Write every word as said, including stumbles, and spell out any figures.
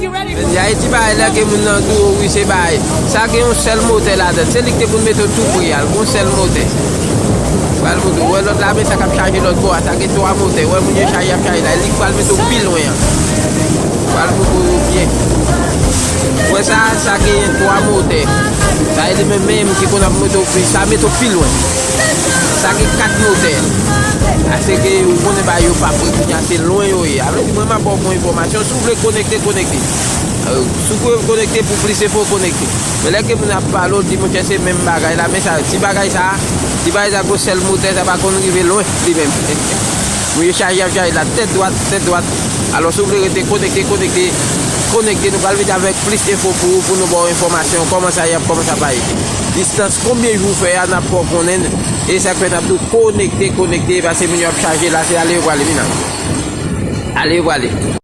Ayiti bagay lè ke moun nan di w wi se bagay. Sa gen yon sèl motè ladan l. Se li ki te pou mete w tou pre a l. Gon sèl motè. Pral moutre w. Wè lòt la, men sa k ap chaje lòt bò a. Sa gen twa motè. Wè moun yo chaje ap chaje la. Li k pral mete w pi lwen an. Pral moutre w byen. Wè sa, sa genyen twa motè. Sa e li menm menm ki konn ap mete w pi. Sa mete w pi lwen. Sa gen kat motè. Paske ou konnen bagay yo pa pre kounye a, se lwen yo ye. Sa vle di mwen m ap ba w bon enfòmasyon. Si w vle konekte, konekte. Si w vle konekte pou plis enfo, konekte. Men lè ke moun ap pale w, di monchè se menm bagay la, men sa, ti bagay sa, ti bagay sa gon sèl motè, sa pa konn rive lwen li menm. Moun yo chaje ap chaje la, tèt dwat, tèt dwat. Alò si w vle rete konekte, konekte, konekte, nou pral vini avèk plis enfo pou ou, pou nou ba w enfòmasyon, kòman sa ye, kòman sa pa ye. Distans, konbyen jou w fè a, n ap fè w konnen, e sa k fè n ap di w konekte, konekte, paske moun yo ap chaje la, se ale yo prale, vin nan. Ale yo prale.